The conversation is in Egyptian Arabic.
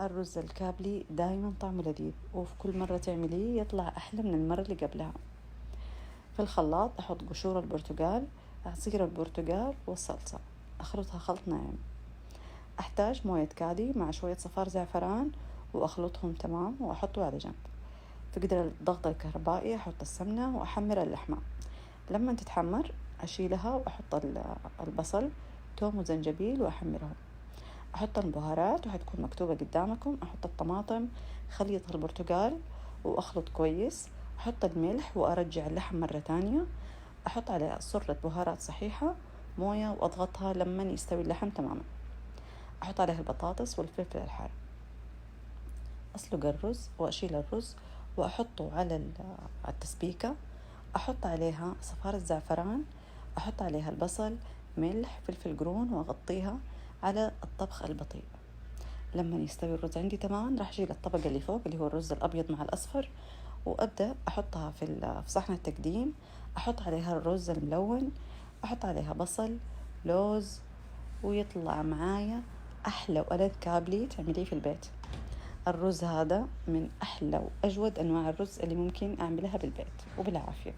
الرز الكابلي دايما طعمه لذيذ، وفي كل مرة تعمليه يطلع أحلى من المرة اللي قبلها. في الخلاط أحط قشور البرتقال، عصير البرتقال والصلصة، أخلطها خلط ناعم. أحتاج موية كادي مع شوية صفار زعفران وأخلطهم تمام وأحطه على جنب. في قدر الضغط الكهربائي أحط السمنة وأحمر اللحمة. لما تتحمر أشيلها وأحط البصل، توم وزنجبيل وأحمرهم. أحط البهارات وحتكون مكتوبة قدامكم. أحط الطماطم، خليط البرتقال وأخلط كويس. أحط الملح وأرجع اللحم مرة تانية. أحط على سرة بهارات صحيحة، موية، وأضغطها لما يستوي اللحم تماما. أحط عليها البطاطس والفلفل الحار. أسلق الرز وأشيل الرز وأحطه على التسبيكة. أحط عليها صفار الزعفران، أحط عليها البصل، ملح، فلفل قرون، وأغطيها على الطبخ البطيء. لما يستوي الرز عندي تماما راح أشيل الطبقة اللي فوق اللي هو الرز الأبيض مع الأصفر، وأبدأ أحطها في صحن التقديم. أحط عليها الرز الملون، أحط عليها بصل، لوز، ويطلع معايا أحلى وألذ كابلي تعمليه في البيت. الرز هذا من أحلى وأجود أنواع الرز اللي ممكن أعملها بالبيت، وبالعافية.